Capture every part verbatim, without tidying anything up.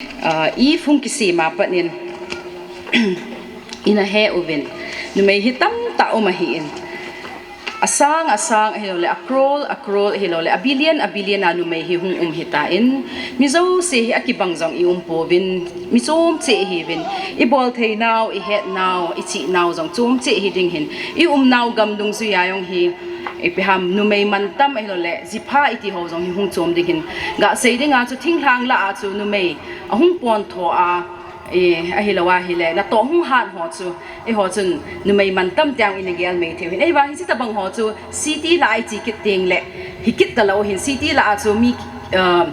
Ah, Eve hung kisem a pat in, ina he uvin, numei hi tamtah um ahin. Asang, asang, ahilouleh a crore, a crore, ahilouleh a billion, a billion a numei hi hung um hitan. Mi jouse hi akibang jong i um pouvin, mi chom cheh ihiuvin. I bol thei nau, i het nau, i chih nau jong chom cheh hi ding hin. I um nau gam dungjuia jong hi, ipi ham, numei mantam, ahilouleh jipha iti ho jong hi hung chom ding hin. Ga sei dinga chu thinglhang lah a chu numei ahung pon tho a, eh, ahilou ahile, natoh hung hat ho chu, eiho chun numei mantam tiang ina gel mai thei u hin. Ahivang hiche tabang ho chu, city lah a i che kit teng le, hi kit talou hin, city lah a chu mi, ah,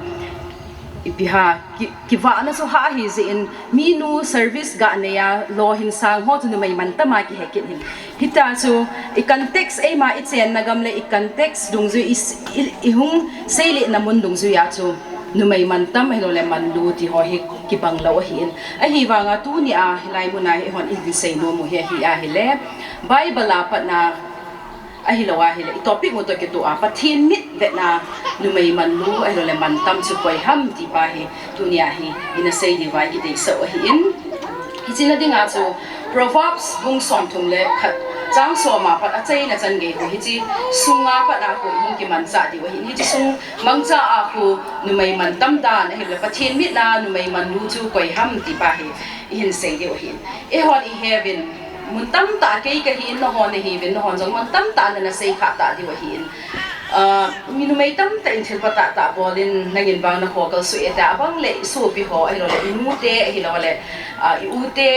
ipi ham, ki, kivahna chu hah ahi jeh in, minu service ga nei a, lou hin sang ho chu numei mantam a kihe kit hin. Hita chu, i context eima i chenna gam le i context dungjui i s-, i, i hung seilehna mun dungjuia chu, numei mantam ahilouleh manlu ti ho hi kibang lou ahin. Ahivanga tunia hilai muna hi eihon i hin seinom u hi ahi ahile, Bible a patna ahilou ahile, i topic u toh kitoh a, Pathen mit vetna numei manlu ahilouleh mantam chu koi ham ti pa hi, tunia hi ina sei diuva i kideisah u ahin. Hiche na dinga chu Proverbs bung somthum le khat chang som a pat achaina chan gei khu hiche sunga pat a khu i hung kimanchah diu ahin. Hiche sung mangcha a khu numei mantam dan ahilouleh Pathen mit a numei manlu chu koi ham ti pa hi i hin sei diu ahin. Eihon i heuvin, mun tamtah kei kahin, nahon nahiuvin, nahon jong mun tamtah nana sei khah ta diu ahin. Ah, mi numei tamtah in thilpha tahtah bol in, nangin vang nakho kalsuh e tia, abang le i sopi ho ahilouleh i nute ahilouleh, ah, i ute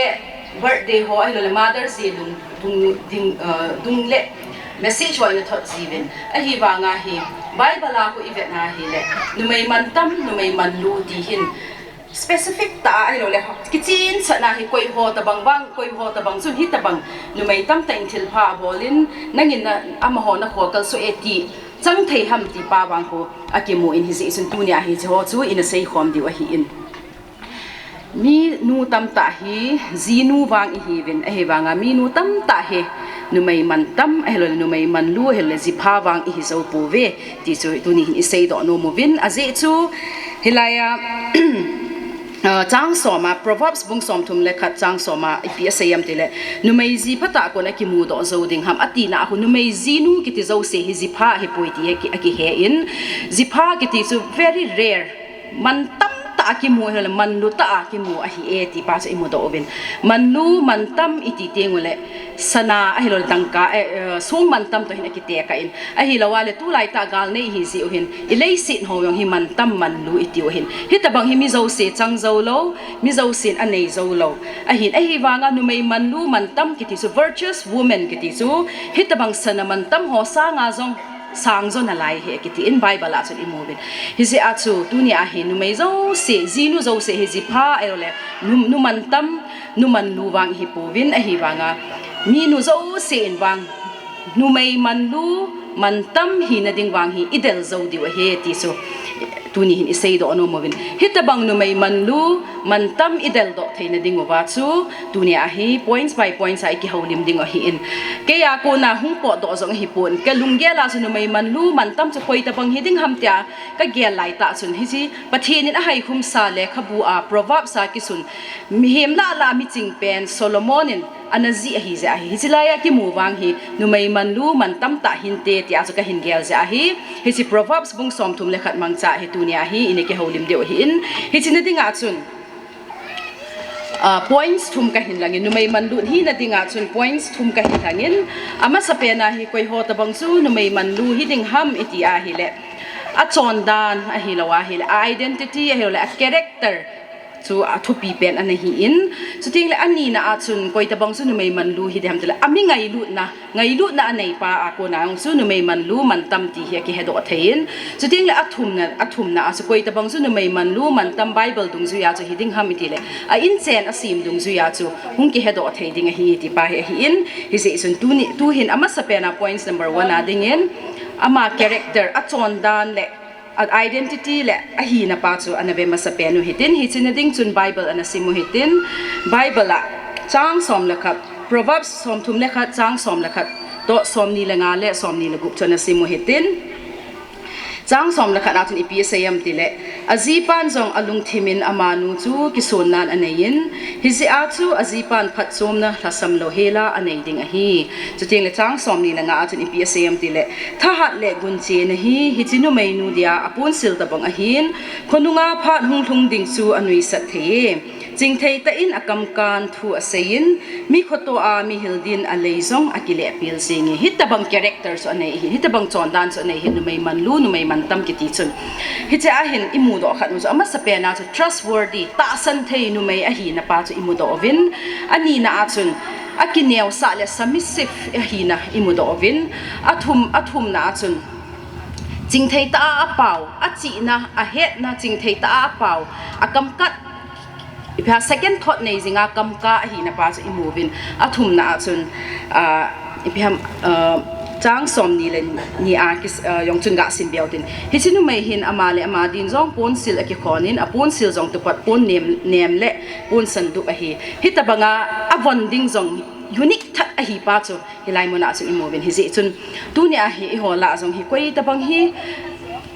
birthday ho ahilouleh Mother's Day dung, dung, ding, ah, dung le message ho ina thot jiuvin. Ahivanga hi Bible a khu i vetna hile, numei mantam, numei manlu ti hin specific tah a ahilouleh, kichen chatna hi koi ho tabang vang, koi ho tabang chun hitabang numei tamtah in thilpha abol in, nangin na, amaho nakho kalsuh e ti chang thei ham ti pa vang khu akimu in, hijeh chun tunia hiche ho chu ina sei khom diu ahin. Minu tamtah hi jinu vang ihiuvin, ahivanga minu tamtah hi numei mantam ahilouleh numei manlu ahilouleh jipha vang ihi jou pouve ti chu tuni hin i seidoh nom uvin, ajeh chu hilai a, ah, chang som a, Proverbs bung somthum le khat chang som a ipi asei em tile, numei jipha tah a kon akimudoh jou ding ham atina a khu, numei jinu kiti jouse hi jipha ahipoi ti aki, akihe in, jipha kiti chu very rare, mantam tah a kimu ahilouleh manlu tah a kimu ahi e ti pa chu i mudoh uvin. Manlu, mantam iti teng uleh sana ahilouleh dangka, eh, eh, song mantam toh hin akitekah in. Ahilou a le tulai tah gal nei ihi jeh u hin, i leiset ho jong hi mantam manlu itiu ahin. Hitabang hi mi jouse chang jou lou, mi jousen anei jou lou ahin. Ahivanga numei manlu mantam kiti chu, virtuous woman kiti chu, hitabang sana mantam ho sanga jong sang jo nalai ahi akitin Bible a chun i mu uvin. Hijeh a chu tunia hi numei jouse, jinu jouse hi jipha ahilouleh nu, nu mantam, nu manlu vang ihi pouvin, ahivanga minu jouse in vang numei manlu mantam hina ding vang hi i del jou diu ahi ti chu tuni hin i seidoh nom uvin. Hitabang numei manlu mantam i deldoh theina ding uva chu tunia hi points by points a i kihoulim ding u ahin. Kei a kona hung potdoh jong ahipon, ka lunggel a chu numei manlu mantam chu koi tabang hi ding ham tia ka gel laitah chun, hiche Pathen in ahaikhumsa lekhabu a Proverbs a kisun, mihem lah lah a miching pen Solomon in ana jih ahi jeh ahi. Hiche lai a kimu vang hi numei manlu mantam tah hinte tia chu kahin gel jeh ahi. Hiche Proverbs bung somthum le khat mangcha hi tunia hi ina kihoulim diu ahin. Hiche na dinga chun, ah, points thum kahin langin, numei manlu hina dinga chun points thum kahin langin, amasapen a hi koi ho tabang chu numei manlu hi ding ham iti ahile, achondan ahilou ahile, a identity ahilouleh a character chu athupi pen ana hi in. Chuteng le anina a chun koi tabang chu numei manlu hi ding ham tile, ami ngailutna, ngailutna anei pa a kona jong chu numei manlu mantam ti hi akihedoh thei in. Chuteng le athumna, athumna a chu koi tabang chu numei manlu mantam Bible dungjuia chu hi ding ham itile, a inchen asem dungjuia chu hung kihedoh thei ding ahi ti pa hi ahin. Hijeh chun tuni, tuhin amasapen a points number one a dingin ama character, achondan le a identity le ahina pa chu ana ve masapen u hitin, hiche na ding chun Bible ana sim u hitin, Bible a chang som le khat, Proverbs somthum le khat, chang som le khat toh somni le nga le somni le gup chu ana sim u hitin. Chang som le khat na chun ipi asei em tile, ajipan jong alungthimin amanu chu kisonnan aneiyin, hijeh a chu ajipan phatchomna lhasam louhela anei ding ahi. Chuteng le chang somni le nga a chun ipi asei em tile, thahat le gunchena hi hiche numeinu dia aponsil tabang ahin, khonunga phat hunglhung ding chu anuisat thei e. Chingthei tah in akamkan thu aseiyin, mi khoto a mi hildin alei jong akilehpel jenge. Hitabang character chu anei hin, hitabang chondan chu anei hin, numei manlu, numei mantam kiti chun. Hiche a hin imudoh khat u chu, amasapen a chu trustworthy, tahsan thei numei ahina pa chu imudoh uvin, anina a chun akineosah le submissive ahina imudoh uvin, athum, athumna a chun chingthei tah a apao, achihna, ahetna, chingthei tah a apao, akamkat, ipi ham, second thought nei jinga kamka ahina pa chu imuvin, athumna a chun, ah, ipi ham, ah, chang somni le ni a kis-, ah, jong chun gasim beu tin. Hiche numei hin ama le ama din jong ponsil akikhonin, aponsil jong tupat pon nem, nem le ponsan dup ahi. Hitabanga avon ding jong unique that ahi pa chu hilai muna chun imuvin, hijeh chun tunia hi eiho lah jong hi koitabang hi,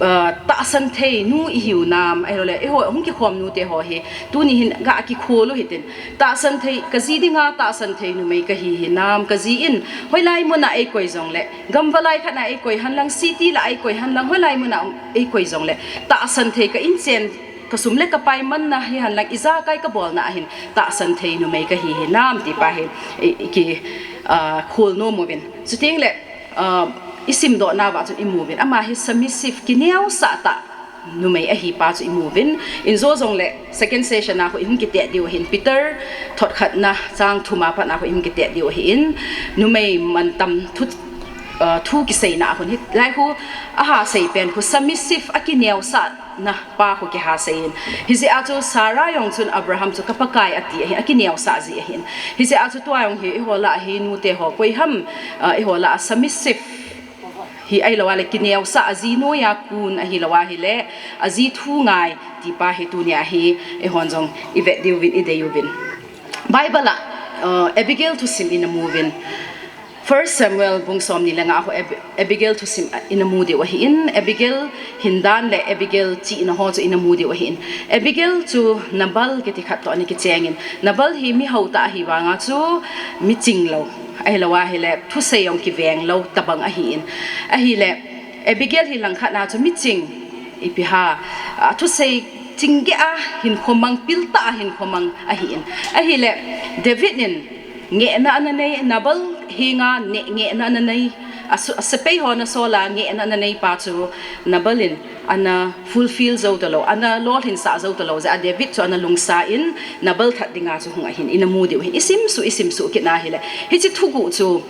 ah, tahsan thei nu ihiu nam, ahiloule eiho hung kikhom nute ho hi tuni hin ga kikhol u hitin, tahsan thei, kaji dinga tahsan thei numei kahi hinam, kaji in hoilai muna eikoi jongle, gamva lai khat na eikoi henlang, city la eikoi henlang, hoilai muna eikoi jongle, tahsan thei, ka inchen, kasum le kapai manna hihenlang, ijakai kabolna a hin tahsan thei numei kahi hinam ti pa hi i, i ki, ah, khol nom uvin. Chuteng le, ah, isimdoh nauva chun imuvin, ama hi submissive, kineosah tah numei ahi pa chu imuvin. Injo jongle second session a khu ihung kitet diu ahin, Peter thot khatna chang thum a pat na khu ihung kitet diu ahin, numei mantam thu, ah, thu kiseina a khun hilai khu aha sei pen khu submissive, akineosah na pa khu kiha seiyin. Hijeh a chu Sarah jong chun Abraham chu ka Pakai ati ahin, akineosah ji ahin. Hijeh a chu tua jong hi eiho lah hi nute ho koiham, ah, eiho lah a submissive hi ahilou a le kineosah, aji noiya kun ahilou a hile aji thu ngai ti pa hi tunia hi eihon jong ivet diuvin, idei uvin. Bible a, ah, Abigail thusim inamuvin. First Samuel bung somni le nga a khu Ab-, Abigail thusim inamu diu ahin, Abigail hindan le Abigail chihna ho chu inamu diu ahin. Abigail chu Nabal kiti khat toh ana kichengin, Nabal hi mihao tah ahi vanga chu miching lou, ahilou a hile thusei jong kiveng lou tabang ahin. Ahile Abigail hi langkhat na chu miching, ipi ham, ah, thusei ching geh a hinkho mang, pil tah a hinkho mang ahin. Ahile David in ngehna ana nei, Nabal henga neh, ngehna ana nei, asu-, asepai ho ana sol a ngehna ana nei pa chu Nabal in ana fulfill jou talou, ana lolhinsah jou talou jeh a David chu ana lungsa in Nabal that dinga chu hung ahin, inamu diu ahin. Isimsuh, isimsuh kit na hile hiche thuguh chu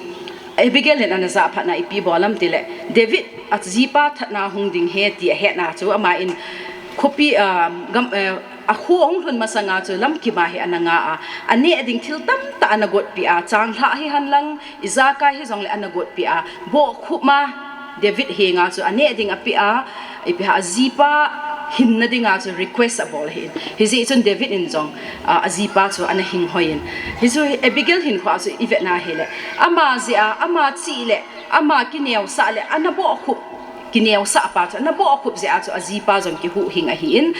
Abigail in ana jah phat na ipi bol am tile, David ajipa thatna hung ding ahi ti ahetna chu ama in khopi, ah, gam, eh, akho ahung lhun masanga chu lamkim a hi ana nga a, aneh ding thil tamtah ana gotpeh a, changlhah hihenlang, ijakai hijongle ana gotpeh a, bohkhup ma David henga chu aneh ding apeh a, ipi ham, ajipa hinna dinga chu request abol ahin. Hijeh chun David in jong, ah, ajipa chu ana hinghoiyin. Hichu Abigail hinkho a chu ivet na hile, ama jeh a, ama chih le, ama kineosah le, ana bohkhup, kineosah pa chu ana bohkhup jeh a chu ajipa jong kihuhhing ahin.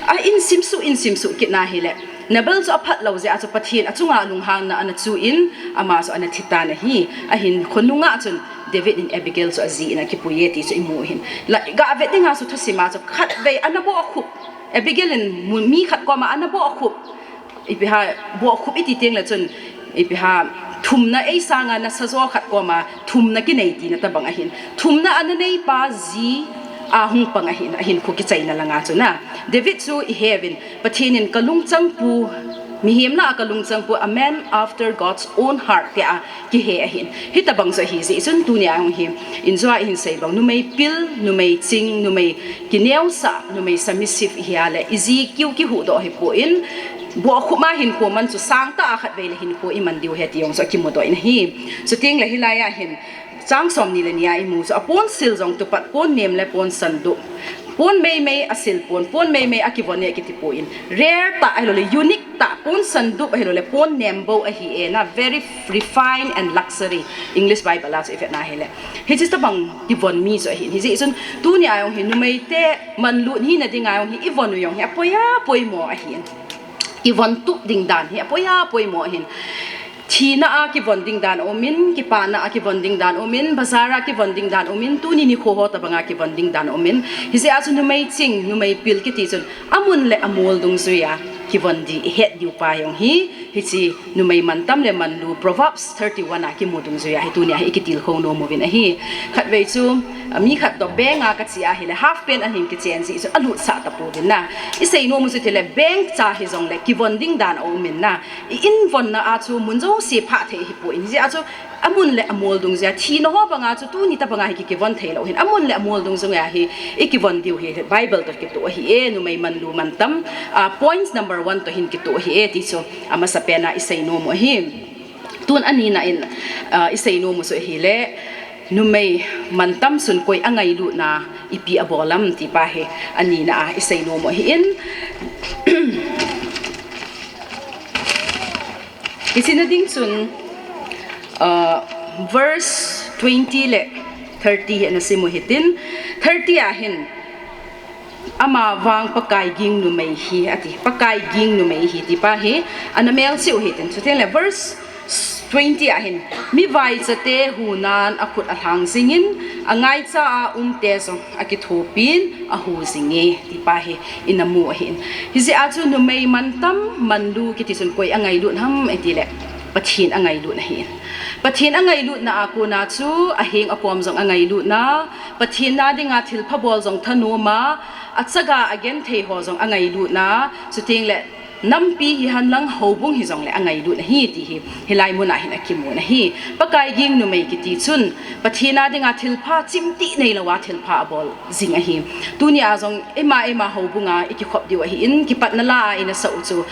A insimsuh, insimsuh kit na hile, Nabal chu aphat lou jeh a chu Pathen achunga lunghangna ana chu in, ama chu ana thitan ahi. Ahin khonunga chun David in Abigail chu ajih in akipui e ti chu imu ahin. La, gavet dinga chu thusim a chu khatvei ana bohkhup, Abigail in mu-, mi khat koma ana bohkhup, ipi ham, bohkhup iti teng le chun, ipi ham, thumna eisanga nasa jo khat koma thumna kinei tina tabang ahin. Thumna ana nei pa ji a hung pang ahin, ahinkho kichaina langa chu na. David chu iheuvin, Pathen in ka lungchangpu, mihem lah a ka lungchangpu, a man after God's own heart tia kihe ahin. Hitabang chu ahi jeh chun tunia hung hi, injo a ihin sei bang, numei pil, numei ching, numei kineosah, numei submissive ihi a le, iji kiu kihuhdoh ahipon, bohkhup ma hinkho man chu sangtah a khatvei le hinkho iman diu ahi ti jong chu akimudoh in ahi. Chuteng le hilai a hin, chang somni le ni a imu chu, aponsil jong tupat pon nem le ponsan dup, Pon meimei asil pon, pon meimei akivon e kiti poi. Rare tah ahilouleh unique tah, pon sandup ahilouleh pon nembo ahi e na, very refined and luxury. English Bible a chu ivet na ahileh. Hiche tabang kivon mi chu ahin. Hijeh chun tunia jong hi numeite manlut hina dinga jong hi ivon u jong hi apoi apoimo ahin. Ivon tup ding dan hi apoi apoimo ahin. Thina a kivon ding dan aumin, kipana a kivon ding dan aumin, bazar a kivon ding dan aumin, tuni nikho ho tabanga kivon ding dan aumin. Hijeh a chu numei ching, numei pil kiti chun amun le amol dungjuia kivon ding ihet diu pa jong hi, hiche numei mantam le manlu Proverbs thirty-one a kimu dungjuia hi tunia hi ikitilkhou nom uvin ahi. Khatvei chu, a, mi khat toh bank a kache ahileh half pant ahin kichen jeh chu alutsah tapouvin na. Isei nom u chu tileh bank cha hijongleh kivon ding dan aumin na. I-invonna a chu mun jouse phah thei hipoi. Hijeh a chu amun le amol dungjuia, thina ho banga chu tuni tabanga hi ki, kivon theilou hin. Amun le amol dungjuia hi ikivon diu hi Bible toh kitoh ahi e, numei manlu mantam, a, points number one toh hin kitoh ahi e, ti chu amasapen a isei nom u ahi. Tun anina in, a, isei nom u chu ahileh, numei mantam chun koi angailutna ipi abol am ti pa hi anina a isei nom u ahin. Isei na ding chun, a, verse twenty le thirty hi ana sim u hitin, thirty a hin, ama vang Pakai ging numei hi ati, Pakai ging numei hi ti pa hi ana melse u hitin, chuteng le verse twenty a hin, mi vaichate hunan akhut alhang jingin, angaicha a umte jong akithopin ahu jinge ti pa hi ina mu ahin. Hijeh a chu numei mantam manlu kiti chun koi angailut ham itileh Pathen angailut ahin. Pathen angailutna a kona chu aheng akom jong angailutna, Pathen na dinga thilpha bol jong thanom a, achaga agenthei ho jong angailutna, chuteng le nampi hihen lang houbung hijongleh angailut ahi ti hi hilai mun a hin akimun ahi. Pakai ging numei kiti chun Pathen a dinga thilpha chimtih neilouva thilpha abol jing ahi. Tunia jong eima eima houbunga ikikhop diu ahin, kipatna la a ina sah u chu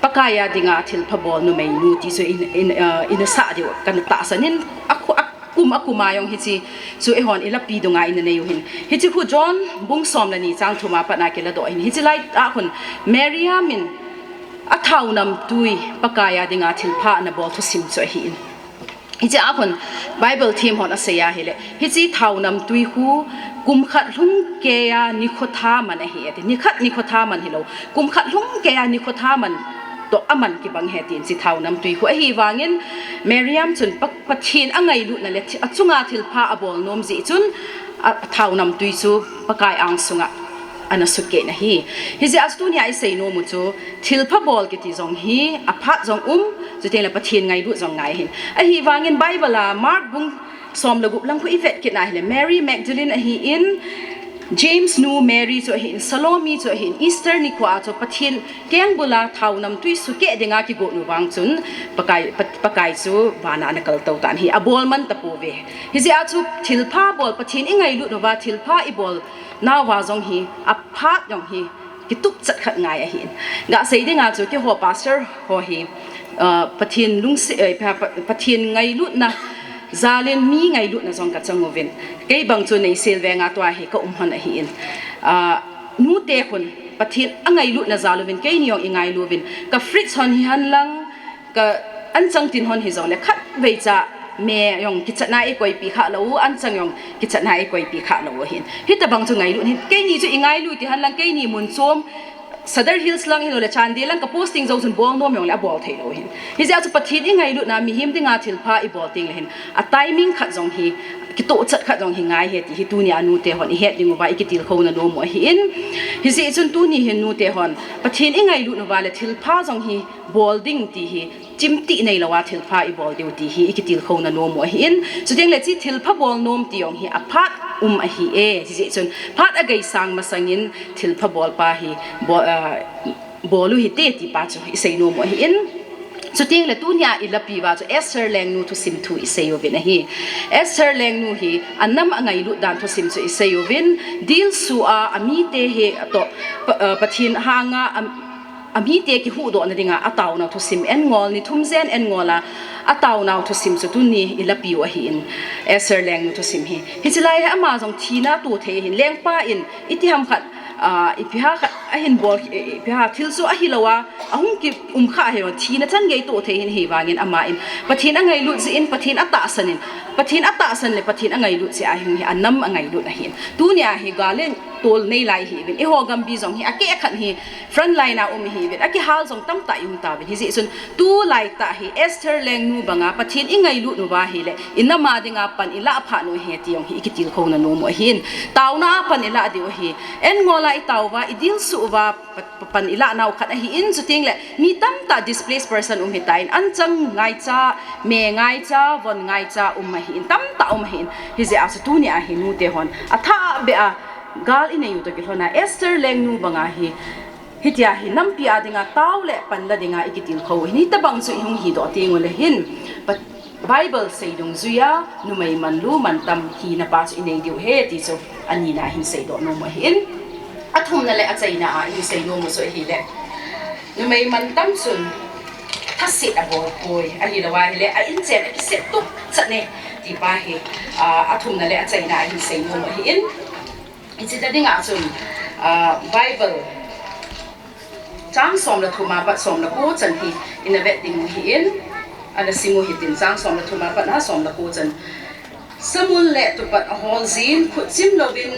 Pakai a dinga thilpha bol numei nu ti chu in, in, uh, ina sah diu kana tahsan in, akhu, akum akum a jong hiche chu eihon ilapi dunga ina nei u hin. Hiche khu John bung som le ni chang thum a pat a kiladoh ahin. Hiche lai a khun Mariam in athao namtui Pakai a dinga thilpha ana bol thusim chu ahin. Hiche a khun Bible them hon asei ahileh, hiche thao namtui khu kum khat lhung keiya nikho tha man ahi ati. Nikhat nikho tha man hilou, kum khat lhung keiya nikho tha man toh aman kibang ahi tin, hiche thao namtui khu. Ahivangin Mariam chun Pa, Pathen angailutna le thi, achunga thilpha abol nom jeh chun, a, athao namtui chu Pakai angsunga ana sukeh in ahi. Hijeh a chu tunia isei nom u chu, thilpha bol kiti jong hi aphat jong um, chuteng le Pathen ngailut jong ngai ahin. Ahivangin Bible a Mark bung som le gup lang khu ivet kit na ahileh, Mary Magdalene ahin, James nu Mary chu ahin, Salome chu ahin, Easter nikho a chu Pathen kengbul a thao namtui sukeh dinga kigot u vang chun Pakai, Pa, Pakai chu vana ana kaltou tan ahi, abol man tapouve. Hijeh a chu thilpha bol, Pathen ingailut uva thilpha ibol nauva jong hi, aphat jong hi, kitup chet khat ngai ahin. Gasei dinga chu keiho pastor ho hi, uh, Pathen lungse, eh, Pa, Pa, Pathen ngailutna jal in mi ngailutna jong kachang uvin. Kei bang chu Neihsial veng a tua hi kaum hon ahin. Uh, nute khun Pathen angailutna jal uvin, keini jong ingailu uvin. Ka fridge hon hihen lang, ka anchang tin hon hijongleh khatvei cha me jong kichatna eikoipi khalou, anchang jong kichatna eikoipi khalou ahin. Hitabang chu ngailut ahin. Keini chu ingailu tihen lang, keini mun chom, Sadar Hills lang hilou le Chandel lang ka posting jou chun bol nom jongleh abol theilou ahin. Hijeh a chu Pathen ingailutna mihem dinga thilpha ibol teng le hin, a timing khat jong hi, kitoh chet khat jong hi ngai ahi ti hi tunia nute hon ihet ding uva ikitilkhou na nom u ahin. Hijeh chun tuni hin nute hon Pathen ingailut uva le thilpha jong hi bol ding ti hi chimtih neilouva thilpha ibol diu ti hi ikitilkhou na nom u ahin. Chuteng le hiche thilpha bol nom ti jong hi aphat um ahi e. Hijeh chun phat ageisang masangin thilpha bol pa hi bol, uh, bol u hite ti pa chu isei nom u ahin. Chuteng le tunia ilapi uva chu Esther lengnu thusim thu isei uvin ahi. Esther lengnu hi anam angailut dan thusim chu isei uvin, dilsu a, amite hi atoh, Pa, uh, Pathen hanga, am, amite kihuhdohna dinga ataonau thusim, en ngol ni thum jen en ngol a ataonau thusim chu tuni ilapiu ahin, Esther Lengnu thusim hi. Hiche lai hi ama jong thina toh thei ahin, lengpa in itiham khat, ah, ipi ham khat ahin bol, ipi ham thil chu ahilou a, ahung kium kha ahi, thina chan gei toh thei ahin, ahivangin ama in Pathen angailut jeh in, Pathen atahsan in, Pathen atahsan le Pathen angailut jeh a hi, anam angailut ahin. Tunia hi gal le tol nei lai ihiuvin, eiho gambi jong hi akeh khat hi front line a um ihiuvin, akihal jong tamtah ium tauvin. Hijeh chun tulai tah hi Esther Lengnu banga Pathen ingailut uva ahile, inam a dinga pan ilah phah u ahi ti jong hi ikitilkhouna nom u ahin. Taona a pan ilah diu ahi. En ngol a itao uva, idilsuh uva, pa-, pa-, pan ilah nau khat ahin, chuteng le mi tamtah displaced person um hitan, anchang ngaicha, me ngaicha, von ngaicha um ahin, tamtah um ahin. Hijeh a chu tunia hi nute hon athah beh a gal inei u toh kilhon a Esther Lengnu banga hi, hitia hi nampi a dinga tao le pan la dinga ikitilkhou u ahin. Hitobang chu ihung hidoh teng ule hin, Pat-, Bible sei dungjuia numei manlu mantam hina pa chu inei diu ahi ti chu anina hin seidoh nom u ahin. Athumna le achaina a hin sei nom u chu ahile, numei mantam chun thaset abol poi, ahilou ahile a inchen akiset tup chat e ti pa hi, ah, athumna le achaina a hin sei nom u ahin. Hiche dinga chun, ah, Bible chang som le thum a pat som le ko chan hi ina vet ding u ahin, ana sim u hitin, chang som le thum a pat a som le ko chan. Samul le tupat ahol jin, khut chim louvin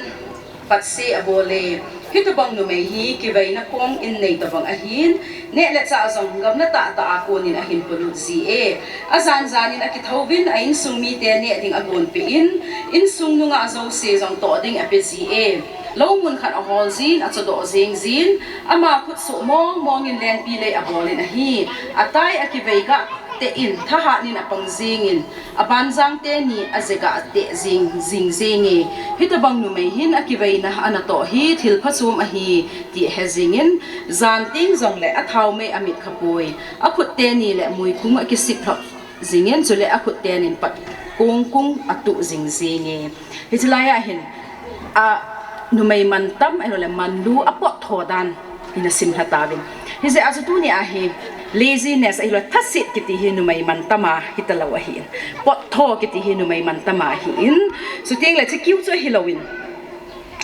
patse abol e. Hitobang numei hi kiveina kong in nei tobang ahin, neh le chah jong gamla tahtah a konin ahin polut ji e. Ajan jan in akithouvin a insung mite neh ding agonpeh in, insung nungah jouse jong toh ding ape ji e. Lou mun khat ahol jin, achodoh jeng jin, ama khut soh mong mong in lengpi lei abol in ahi. Atai akivei gah teh in, thahat in apang jeng in, abanjang teni aje gah teh jing jing jeng e. Hitobang numei hin akiveina anatoh hi thil phachom ahi ti ahe jeng in, jan teng jongle athao mei amit kha poi. Akhut teni le muikhung akisip lhop jing in, chule akhut tenin pat kong kong atuh jing jeng e. Hiche lai a hin, a, numei mantam, ahilou le manlu apot tho dan ina sim lha tauvin. Hijeh a chu tunia hi laziness ahilou le thaset kiti hi numei mantam a hita lou ahin. Pot tho kiti hi numei mantam a ahin. Chuteng le hiche kiu chu ahilou in,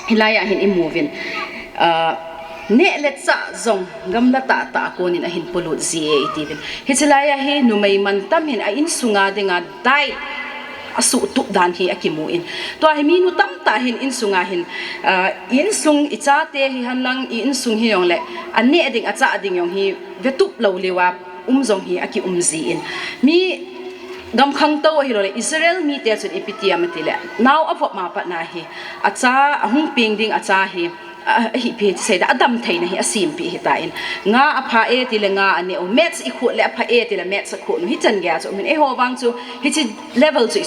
hilai a hin imu uvin, ah, neh le chah jong gamla tahtah a konin ahin polut ji e iti uvin. Hiche lai a hi numei mantam hin a insunga dinga diet asuh tup dan hi akimu in. Tua hi minu tamtah hin insunga hin, ah, insung ichate hihen lang, i insung hijongle, aneh ding, achah ding jong hi vetup lou leuva um jong hi akium ji in. Mi gam khangtou ahilou le, Israel mite chun ipi ti ham ati le, nao avop ma patna hi, acha, ahung peng ding acha hi, a, ahi pi ti sei da, adam theina hi asem pi hitan. Nga apha e ti le nga aneh u, maths ikhot le apha e ti le maths akhot u, hichan gei a chu um in. Eiho vang chu, hiche level chu i,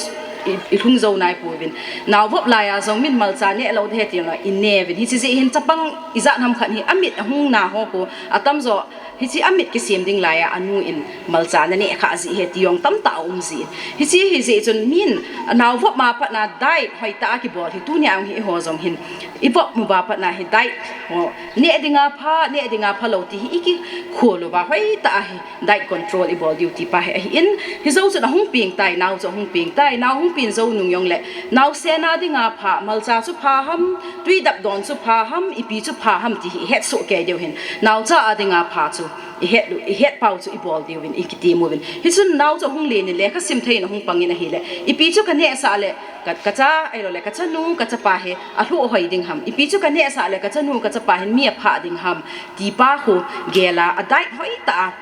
i, ilhung jou nai pouvin. Nao vop lai a jong min malcha neh lou ding ahi ti le ine uvin. Hiche jeh hin chapang ijat ham khat hi amit ahung na ho khu, atamjo, hiche amit kisem ding lai a anu in malcha ana neh kha ji ahi ti jong tamtah aum ji in. Hiche hijeh chun min nao vop ma patna diet hoitah a kibol hi tunia jong hi eiho jong hin ivop uva patna hi diet ho, neh dinga pha, neh dinga phalou ti hi ikikhol uva hoitah a hi diet control ibol diu ti pa hi ahin. Hijou chun ahung peng tai, nao chu ahung peng tai, nao hung peng jou nung jongle, naosen a dinga pha, malcha chu pha ham, tui dap don chu pha ham, ipi chu pha ham ti hi ihet soh kei diu hin. Naocha a dinga pha chu ihet u, ihet pau chu ibol diuvin, ikiti uvin. Hichun nao chu ahung len in lekha sim thei in ahung pang in ahile, ipi chu kaneh sah le, ka, kacha, ahilou le, kachanu, kachapa hi alhuh hoi ding ham. Ipi chu kaneh sah le, kachanu, kachapa hin mi aphah ding ham. Ti pa khu gel a, a diet hoitah a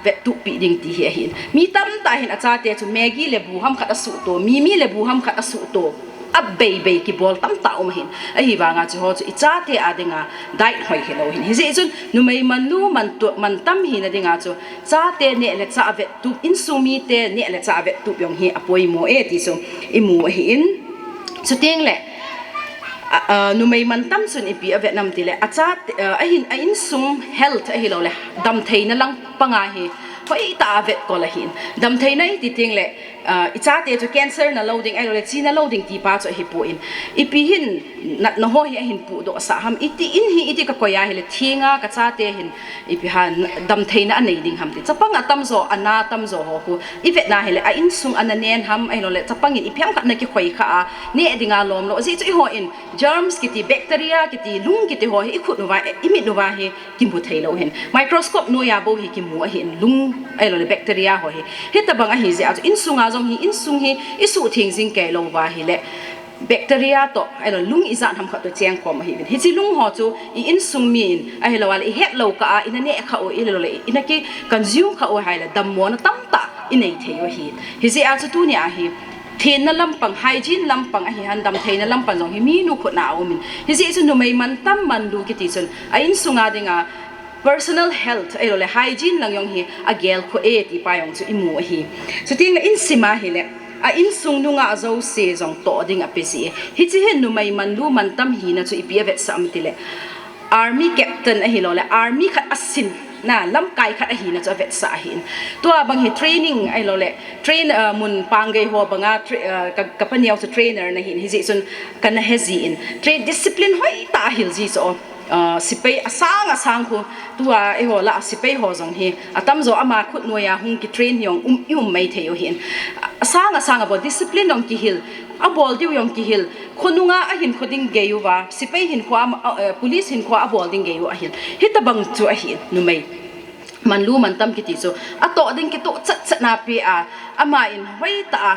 vettup pi ding ti hi ahin. Mi tamtah hin achate chu Maggi le bu ham khat asuhto, Mimi le bu ham khat asuhto, abei bei kibol tamtah um ahin. Ahivanga chu ho chu ichate a dinga diet hoi hilou hin. Hijeh chun numei manlu mantu, mantam hina dinga chu chate neh le chah vettup, insung mite neh le chah vettup jong hi apoimo e ti chu imu ahin. Chuteng le, a, a, numei mantam chun ipi avet nam ti le, achate, a, ahin, a insung health ahilou le, damtheina lang panga hi Hoitah a vetkol ahin. Damtheina iti teng le, ah, ichate chu cancer nalo ding, ahilouleh chi nalo ding ti pa chu ahipon. Ipi hin natna ho hi ahin pudoh sah ham, iti in hi iti kakoi ahile, thenga kachate hin ipi ham damtheina anei ding ham ti. Chapang atamjo, ana atamjo ho khu ivetna hile, a insung ana nen ham, ahilouleh chapang in ipi ham khat ana kikhoi kha a, neh dinga lom lou. Ajeh chu eihon germs kiti, bacteria kiti, lung kiti ho hi ikhut uva, imit uva hi kimu thei lou hin. Microscope noiya bou hi kimu ahin, lung ahilouleh bacteria ho hi. Hitabang ahi jeh a chu insunga jong hi, insung hi isuhtheng jing kei lou uva ahile, bacteria toh, ahilouleh lung ijat ham khat toh chengkhom ahiuvin. Hiche lung ho chu i insung mi in, ahilouleh ihet lou kah a, ina neh kha u, ahilouleh ina ki consume kha u ahile, dammona tamtah inei thei u ahi. Hijeh a chu tunia hi, thenna lampang, hygiene lampang ahi han, damtheina lampang jong hi minu khut na aumin. Hijeh chun numei mantam manlu kiti chun, a insunga dinga personal health, ahilouleh hygiene lang jong hi agel khu e ti pa jong chu imu ahi. Chuteng le insima hile, a insung nungah jouse jong toh ding ape ji e. Hiche hin numei manlu mantam hina chu ipi avetsah am tile, army captain ahilouleh army khat asin na, lamkai khat ahina chu avetsah ahin. Tua bang hi training ahilouleh train, ah, mun panggei ho banga tra-, ah, ka, ka paneo chu trainer nahin, hijeh chun kana he jin. Train discipline hoitah ahil ji chu o. Ah, sepai asang asang khu, tua eiho lah a sepai ho jong hi atamjo ama khut noiya hung kitrain jong um, i um mai thei u hin. Asang asang abol, discipline jong kihil, abol diu jong kihil. Khonunga ahinkho ding gei uva, sepai hinkho a, eh, police hinkho a abol ding gei u ahil. Hitabang chu ahin, numei manlu mantam kiti chu atoh ding kitoh chat chat na pe a, ama in hoitah a,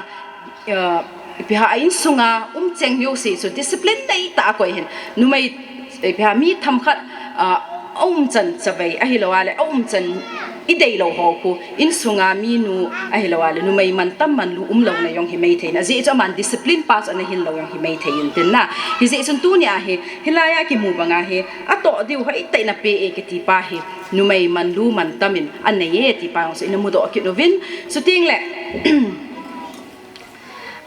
eh, ipi ham a insunga umcheng jouse chu discipline neitah a koi hin. Numei, eh, ipi ham, mi themkhat, ah, aumchan chavei ahilouleh aumchan idei lou ho khu insunga minu ahilouleh numei mantam manlu umlouna jong hi mai thei in. Ajeh chu aman discipline pa chu ana hil lou jong hi mai thei in tin na. Hijeh chun tunia hi, hilaiya kimu banga hi, atoh diu hoitah in ape e kiti pa hi, numei manlu mantam in anei e ti pa jong chu ina mudoh kit uvin. Chuteng le,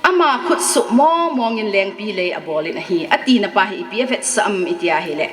ama khutsoh mong mong in lengpi lei abol in ahi, atina pa hi ipi avetsah am iti ahile,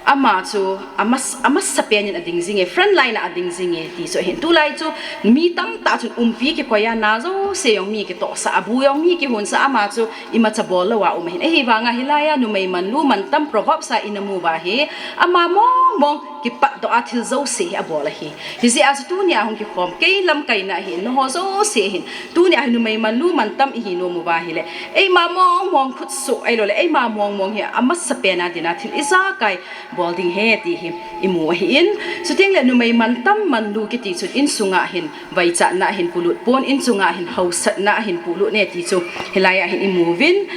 ama chu amas-, amasapen in ading jing e, front line a ading jing e ti chu ahin. Tulai chu mi tamtah chun umpi kikoi a, na jouse jong mi kitohsah, abu jong mi kihunsah, ama chu imacha bol lou a um ahin. Ahivanga hilaiya numei manlu mantam Proverbs a ina mu uva hi, ama mong mong kipatdoh a thil jouse hi abol ahi. Hijeh a chu tunia hung kikhom, kei lamkaina ahin, nangho jouse hin, tunia hi numei manlu mantam ihi nom uva ahile, eima mong mong khutsoh ahilouleh eima mong mong hi amasapen a dinga thil ijakai bol ding ahi ti hi imu ahin. Chuteng le numei mantam manlu kiti chun insunga hin vaichatna ahin polut pon, insunga hin hausatna ahin polut e ti chu hilaiya hin imu uvin.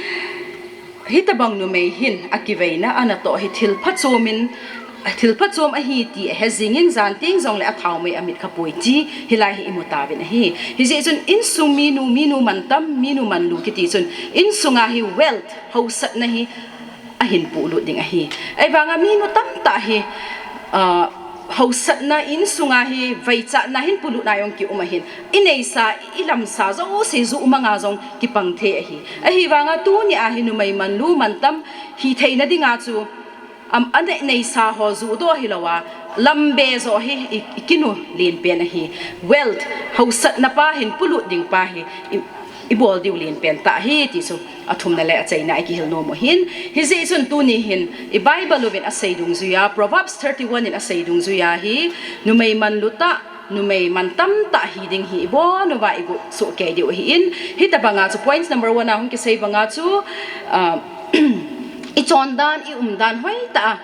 Hitabang numei hin akiveina anatoh hi thil phachom in, thil phachom ahi ti ahe jing in, jan teng jongle athaomei amit kha poi ti hilai hi imu tauvin ahi. Hijeh chun insung minu, minu mantam, minu manlu kiti chun insunga hi wealth, hausatna hi ahin polut ding ahi. Ahivanga minu tamtah hi, ah, hausatna, insunga hi vaichatna hin polutna jong kium ahin. Ineisa, ilamsa jouse ju manga jong kipang thei ahi. Ahivanga tunia hi numei manlu mantam hitheina dinga chu, am, anei, neisa ho judoh hilouva, lambe jo hi i, ikinu lenpen ahi. Wealth, hausatna pa hin polut ding pa hi i, ibol diu lenpen tah ahi ti chu athumna le achaina a ikihil nom u ahin. Hijeh chun tuni hin i Bible uvin asei dungjuia, Proverbs thirty-one in asei dungjuia hi, numei manlu tah, numei mantam tah hi ding hi ibon uva igot soh kei diu ahin. Hitabanga chu point number one a hung kisei banga chu, ah, ichondan, iumdan hoitah a,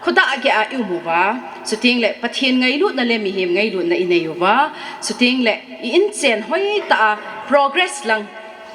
khodah geiya ium uva, chuteng le Pathen ngailutna le mihem ngailutna inei uva, chuteng le i-inchen hoitah a progress lang,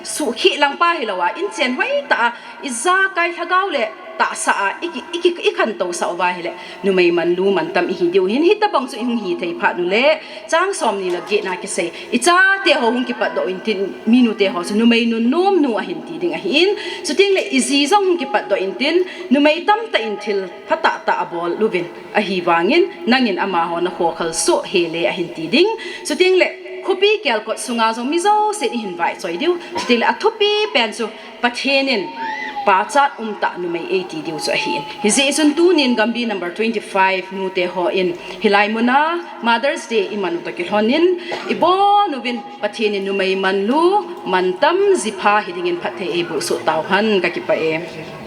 suhkheh lang pa hilouva, inchen hoitah a ijakai lhagao le tahsa a iki, iki, ikhantousah uva ahile, numei manlu mantam ihi diu ahin. Hitabang chu ihung hithei phat uleh, chang somni le getna kisei, ichate ho hung kipatdoh intin, minute ho chu numei nunnom nu ahin ti ding ahin. Chuteng le iji jong hung kipatdoh intin, numei tamtah in thil phatah tah abol uvin, ahivangin nangin amaho nakhokhal soh hel e ahin ti ding. Chuteng le khopi kelkot sunga jong mi jousen ihin vaichoi diu. Chuteng le athupi pen chu Pathen in pachat umtah numei eiti diu chu ahin. Hijeh chun tunin Gambih number twenty-five nute hon hilai muna Mother's Day iman u toh kilhonin, ibonuvin Pathen in numei manlu, mantam jipha hidingin phatthei eiboh soh tauhen, kakipah e.